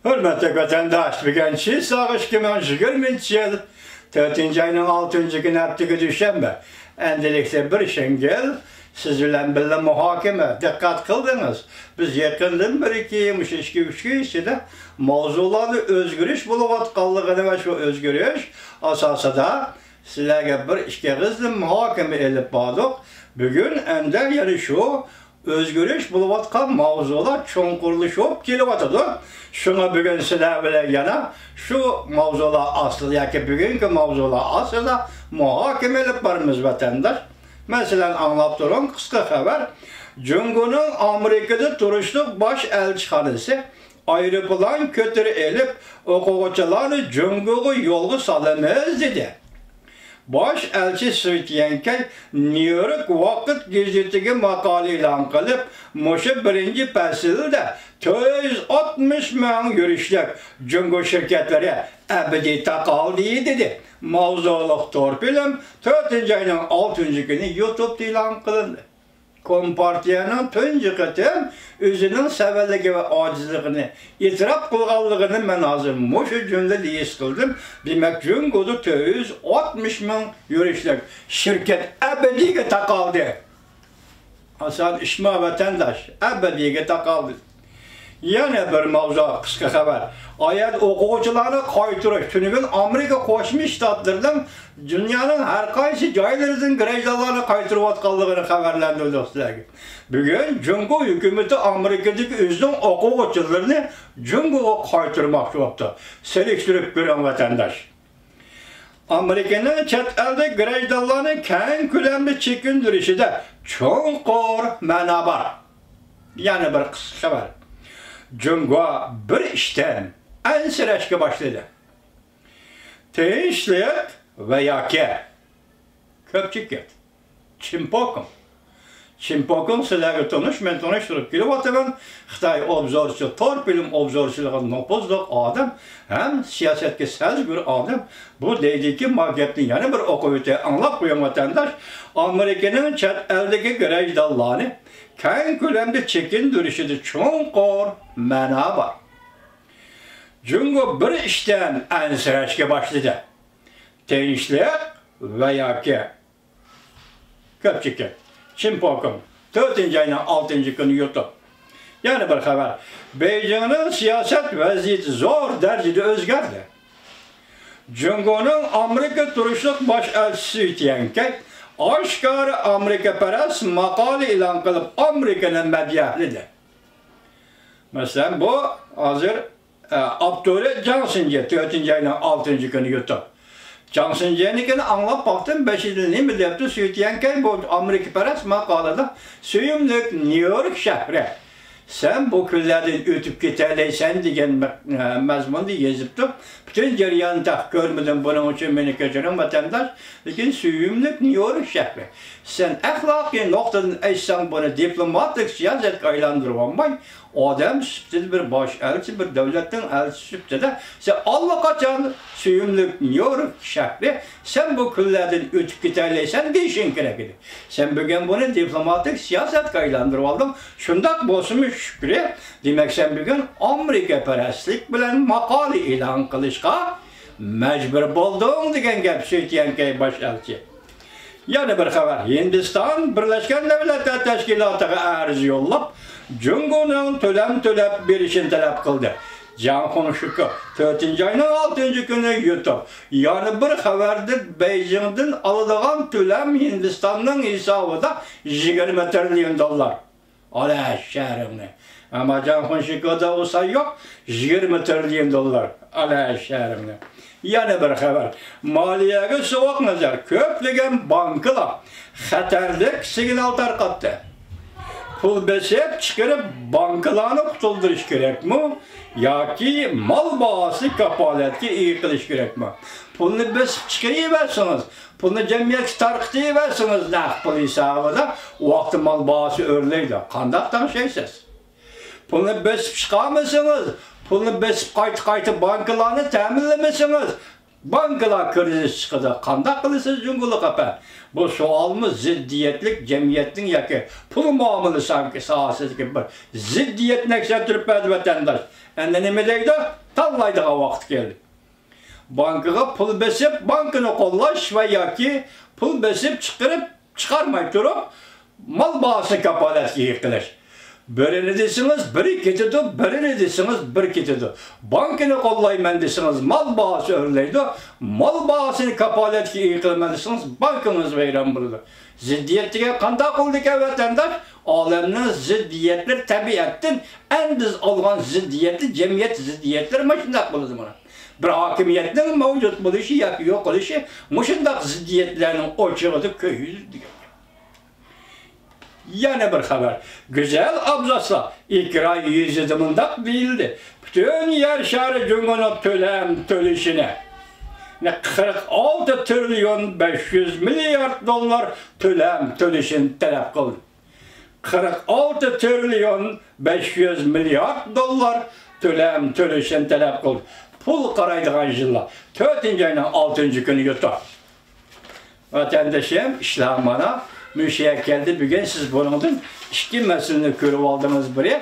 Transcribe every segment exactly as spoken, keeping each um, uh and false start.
ھۆرمەتلىك ۋەتەنداش، بۈگۈن چىساغ ئىككى مىڭ يىگىرمىنچى يىل تۆتىنچى ئاينىڭ ئالتىنچى كۈنى، ھەپتىگە دۈشەنبە. ئەمدىلىكتە بىر شىڭگىل سىز بىلەن بىللە مۇھاكىمە. دىققەت قىلدىڭىز، بىز يېقىندىن بېرىكى مۇشۇ ئىككى-ئۈچ كۈن ئىچىدە ماۋزۇلاردا ئۆزگىرىش بولۇۋاتقانلىقىنى ۋە شۇ ئۆزگىرىش ئاساسىدا سىلەرگە بىر ئىككى ئېغىزدىن مۇھاكىمە ئېلىپ باردۇق. بۈگۈن ئەمدى يەنە شۇ ئۆزگىرىش بولۇۋاتقان ماۋزۇلار چوڭقۇرلىشىپ كېلىۋاتىدۇ. شۇڭا بۈگۈن سىلەر بىلەن يەنە شۇ ماۋزۇلار ئاستىدا ياكى بۈگۈنكى ماۋزۇلار ئاستىدا مۇھاكىمە ئېلىپ بارىمىز، ۋەتەنداش. مەسىلەن، ئاڭلاپ تۇرۇڭ، قىسقا خەۋەر. جۇڭگونىڭ ئامېرىكىدا تۇرۇشلۇق باش ئەلچىخانىسى ئايروپىلان كۆتۈرە ئېلىپ، ئوقۇغۇچىلارنى جۇڭگوغا يولغا سالىمىز، دېدى. باش ئەلچى سۈي تيەنكەي نيۇ يورك ۋاقىت گېزىتىگە ماقالە ئېلان قىلىپ، مۇشۇ بىرىنچى پەسىلدە تۆت يۈز ئاتمىش مىڭ يۈرۈشلۈك جۇڭگو شىركەتلىرى ئەبەدىي تاقالدى، دېدى. ماۋزۇلۇق تور فىلىم تۆتىنچى ئاينىڭ ئالتىنچى كۈنى يۇتۇبتا ئېلان قىلىندى. كومپارتىيەنىڭ تۇنجى قېتىم ئۆزىنىڭ سەۋەنلىكى ۋە ئاجىزلىقىنى ئېتىراپ قىلغانلىقىنى مەن ھازىر مۇشۇ جۈملىدە ھېس قىلدىم. دېمەك، جۇڭگودا تۆت يۈز ئاتمىش مىڭ يۈرۈشلۈك شىركەت ئەبەدىيگە تاقالدى. ئاسان ئىشما، ۋەتەنداش، ئەبەدىيگە تاقالدى. يەنە بىر ماۋزۇ، قىسقا خەۋەر. ئايەت ئوقۇغۇچىلارنى قايتۇرۇش. تۈنۈگۈن ئامېرىكا قوشما شتاتلىرىنىڭ دۇنيانىڭ ھەر قايسى جايلىرىدىن گىرەجدانلارنى قايتۇرۇۋاتقانلىقىنى خەۋەرلەندۈردۇق سىلەرگە. بۈگۈن جۇڭگو ھۆكۈمىتى ئامېرىكىدىكى ئۆزىنىڭ ئوقۇغۇچىلىرىنى جۇڭگوغا قايتۇرماقچى بوپتۇ. سېلىشتۇرۇپ كۆرۈڭ، ۋەتەنداش. ئامېرىكىنىڭ چەت ئەلدە گىرەجدانلارنى كەڭ كۆلەمدە چېكىندۈرۈشىدە چوڭقۇر مەنا بار. يەنە بىر قىسقا خەۋەر. جۇڭگو بىر ئىشتىن ئەنسىرەشكە باشلىدى. تىنچلىق ۋە ياكى كۆپچىكىت. چىنپوكىڭ. چىنپوكىڭ سىلەرگە تونۇش، مەن تونۇشتۇرۇپ كېلىۋاتىمەن. خىتاي ئوبزورچى، تور فىلىم ئوبزورچىلىقىدا نوپۇزلۇق ئادەم ھەم سىياسەتكە سەزگۈر ئادەم. بۇ دەيدىكى، ما گەپنى يەنە بىر ئوقۇۋېتەي، ئاڭلاپ قويۇڭ، ۋەتەنداش. ئامېرىكىنىڭ چەت ئەلدىكى گىرەجدانلارنى كەڭ كۆلەمدە چېكىندۈرۈشىدە چوڭقۇر مەنا بار. جۇڭگو بىر ئىشتىن ئەنسىرەشكە باشلىدى. تىنچلىق ۋە ياكى كۆپچىكىت. چىنپوكىڭ، تۆتىنچى ئاينىڭ ئالتىنچى كۈنى يۇتۇپ. يەنە بىر خەۋەر. بېيجىڭنىڭ سىياسەت ۋەزىيىتى زور دەرىجىدە ئۆزگەردى. جۇڭگونىڭ ئامېرىكا تۇرۇشلۇق باش ئەلچىسى سۈي تيەنكەي ئاشكارا ئامېرىكىپەرەس ماقالە ئېلان قىلىپ، ئامېرىكىنى مەدھىيەلىدى. مەسىلەن، بۇ ھازىر، ئە، ئاپتورى جاڭ شىنجې، تۆتىنچى ئاينىڭ ئالتىنچى كۈنى يۇتۇپ. جاڭ شىنجېنىڭكىنى ئاڭلاپ باقتىم، بېشىدا نېمە دەپتۇ سۈي تيەنكەي، بۇ ئامېرىكىپەرەس ماقالىدا سۆيۈملۈك نيۇ يورك شەھىرى، سەن بۇ كۈنلەردىن ئۆتۈپ كېتەلەيسەن دېگەن مە-، ئە، مەزمۇندا يېزىپتۇ. پۈتۈن جەرياننى تېخى كۆرمىدىم، بۇنىڭ ئۈچۈن مېنى كەچۈرۈڭ، ۋەتەنداش. لېكىن سۆيۈملۈك نيۇ يورك شەھىرى، سەن ئەخلاقىي نۇقتىدىن ئېيتساڭ، بۇنى دىپلوماتىك سىياسەتكە ئايلاندۇرۇۋالماي، ئادەم سۈپىتىدە بىر باش ئەلچى، بىر دۆلەتنىڭ ئەلچىسى سۈپىتىدە سەن ئاللىقاچان سۆيۈملۈك نيۇ يورك شەھىرى، سەن بۇ كۈنلەردىن ئۆتۈپ كېتەلەيسەن دېيىشىڭ كېرەك ئىدى. سەن بۈگۈن بۇنى دىپلوماتىك سىياسەتكە ئايلاندۇرۇۋالدىڭ. شۇنداق بولسىمۇ شۈكرى، دېمەك، سەن بۈگۈن ئامېرىكىپەرەسلىك بىلەن ماقالە ئېلان قىلىشقا مەجبۇر بولدۇڭ دېگەن گەپ سۈي تيەنكەي باش ئەلچى. يەنە بىر خەۋەر. ھىندىستان بىرلەشكەن دۆلەتلەر تەشكىلاتىغا ئەرز يوللاپ، جۇڭگونىڭ تۆلەم تۆلەپ بېرىشىنى تەلەپ قىلدى. جاڭ خۇڭشىكو، تۆتىنچى ئاينىڭ ئالتىنچى كۈنى يۇتۇپ. يەنە بىر خەۋەردە، بېيجىڭدىن ئالىدىغان تۆلەم ھىندىستاننىڭ ھېسابىدا يىگىرمە تىرىليون دوللار. ئالە شەھىرىڭنى. ئەمما جاڭ خۇنشىكودا ئۇ سان يوق، يىگىرمە تىرىليون دوللار. ئالە شەھىرىڭنى. يەنە بىر خەۋەر. مالىيەگە سوغۇق نەزەر. كۆپلىگەن بانكىلار خەتەرلىك سىگنال تارقاتتى. پۇل بېسىپ چىقىرىپ، بانكىلارنى قۇتۇلدۇرۇش كېرەكمۇ ياكى مال باھاسى كاپالەتكە ئىگە قىلىش كېرەكمۇ؟ پۇلنى بېسىپ چىقىرىۋەرسىڭىز، پۇلنى جەمئىيەتكە تارقىتىۋەرسىڭىز نەق پۇل ھېسابىدا، ئۇ ۋاقىتتا مال باھاسى ئۆرلەيدۇ. قانداق تەڭشەيسىز؟ پۇلنى بېسىپ چىقارمىسىڭىز، پۇلنى بېسىپ قايتا-قايتا بانكىلارنى تەمىنلىمىسىڭىز، بانكىلار كىرىزىس چىقىدۇ، قانداق قىلىسىز جۇڭگولۇق ئەپەندى؟ بۇ سوئالمۇ زىددىيەتلىك جەمئىيەتنىڭ ياكى پۇل مۇئامىلە ساھەسىدىكى بىر زىددىيەتنى ئەكس ئەتتۈرۈپ بەردى ۋەتەنداش. ئەمدى نېمە دەيدۇ؟ تاللايدىغان ۋاقىت كەلدى. بانكىغا پۇل بېسىپ، بانكىنى قوللاش ۋە ياكى پۇل بېسىپ چىقىرىپ، چىقارماي تۇرۇپ، مال باھاسىنى كاپالەتكە ئىگە قىلىش. بىرىنى دېسىڭىز، بىرى كېتىدۇ، بىرىنى دېسىڭىز، بىر كېتىدۇ. بانكىنى قوللايمەن دېسىڭىز، مال باھاسى ئۆرلەيدۇ. مال باھاسىنى كاپالەتكە ئىگە قىلىمەن دېسىڭىز، بانكىڭىز ۋەيران بولىدۇ. زىددىيەت دېگەن قانداق بولىدىكەن، ۋەتەنداش؟ ئالەمنىڭ زىددىيەتلىرى تەبىئەتتىن ئەندىز ئالغان زىددىيەتلىك جەمئىيەت زىددىيەتلىرى مانا شۇنداق بولىدۇ مانا. بىر ھاكىمىيەتنىڭ مەۋجۇت بولۇشى ياكى يوقىلىشى مۇشۇنداق زىددىيەتلەرنىڭ ئوچىقىدا كۆيىدۇ دېگەن. يەنە بىر خەۋەر. گۈزەل ئابزاسلار ئېكران يۈزىدە مۇنداق دېيىلدى: پۈتۈن يەر شارى جۇڭگونىڭ تۆلەم تۆلىشىنى قىرىق ئالتە تىرىليون بەش يۈز مىليارد دوللار تۆلەم تۆلىشىنى تەلەپ قىلدى. قىرىق ئالتە تىرىليون بەش يۈز مىليارد دوللار تۆلەم تۆلىشىنى تەلەپ قىلدى. پۇل قارايدىغان يىللار تۆتىنچى ئاينىڭ ئالتىنچى كۈنى يوتۇر. ۋەتەندىشىم، ئىشلار مانا مۇشۇ يەرگە كەلدى. بۈگۈن سىز بۇنىڭدىن ئىككى مەسىلىنى كۆرۈۋالدىڭىز. بىرى،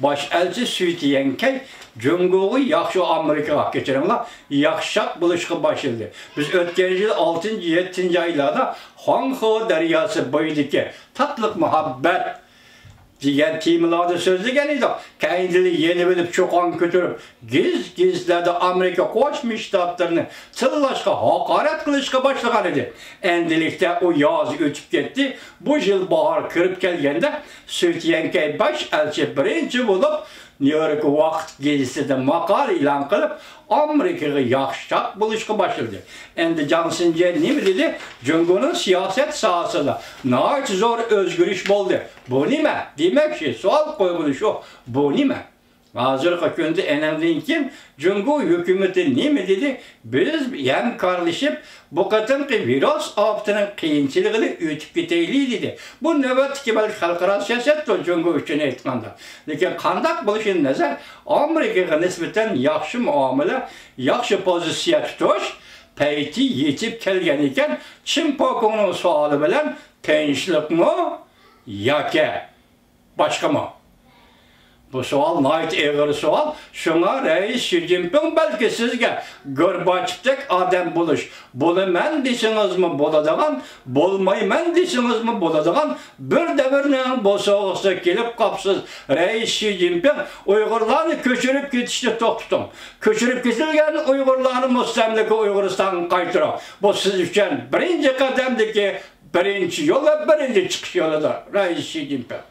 باش ئەلچى سۈي تيەنكەي جۇڭگوغا ياخشى، ئامېرىكىغا، كەچۈرۈڭلار، ياخشىراق بولۇشقا باشلىدى. بىز ئۆتكەن يىل ئالتىنچى، يەتتىنچى ئايلاردا خۇاڭخې دەرياسى بويىدىكى تاتلىق مۇھەببەت دېگەن تېمىلاردا سۆزلىگەن ئىدۇق. كەينىدىن يېنىۋېلىپ، چۇقان كۆتۈرۈپ، گېز-گېزىتلەردە ئامېرىكا قوشما شتاتلىرىنى تىللاشقا، ھاقارەت قىلىشقا باشلىغان ئىدى. ئەمدىلىكتە ئۇ ياز ئۆتۈپ كەتتى. بۇ يىل باھار كىرىپ كەلگەندە، سۈي تيەنكەي باش ئەلچى بىرىنچى بولۇپ، نيۇ يورك ۋاقىت گېزىتىدە ماقالە ئېلان قىلىپ، ئامېرىكىغا ياخشىراق بولۇشقا باشلىدى. ئەمدى جاڭ شىنجيەن نېمە دېدى؟ جۇڭگونىڭ سىياسەت ساھەسىدە ناھايىتى زور ئۆزگىرىش بولدى. بۇ نېمە؟ دېمەكچى، سوئال قويغىنى شۇ، بۇ نېمە؟ ھازىرقى كۈندە ئېنىڭدىن كېيىن جۇڭگو ھۆكۈمىتى نېمە دېدى؟ بىز ھەمكارلىشىپ، بۇ قېتىمقى ۋىرۇس ئاپىتىنىڭ قىيىنچىلىقىنى ئۆتۈپ كېتەيلى، دېدى. بۇ نۆۋەتتىكى بەلكى خەلقئارا سىياسەتتۇر جۇڭگو ئۈچۈن ئېيتقاندا. لېكىن قانداق بولۇشىدىن نەزەر، ئامېرىكىغا نىسبەتەن ياخشى مۇئامىلە، ياخشى پوزىتسىيە تۇتۇش پەيتى يېتىپ كەلگەن ئىكەن. چىن پوكۇڭنىڭ سوئالى بىلەن تىنچلىقمۇ ياكى باشقىمۇ؟ بۇ سوئال ناھايىتى ئېغىر سوئال. شۇڭا رەئىس شى جىنپىڭ بەلكى سىزگە گورباچېۋتەك ئادەم بولۇش، بولىمەن دېسىڭىزمۇ بولىدىغان، بولمايمەن دېسىڭىزمۇ بولىدىغان بىر دەۋرنىڭ بوسۇغىسىغا كېلىپ قاپسىز. رەئىس شى جىنپىڭ، ئۇيغۇرلارنى كۆچۈرۈپ كېتىشنى توختىتىڭ. كۆچۈرۈپ كېتىلگەن ئۇيغۇرلارنى مۇستەملىكە ئۇيغۇرىستانغا قايتۇرۇڭ. بۇ سىز ئۈچۈن بىرىنچى قەدەمدىكى بىرىنچى يول ۋە بىرىنچى چىقىش يولىدۇر، رەئىس شى جىنپىڭ.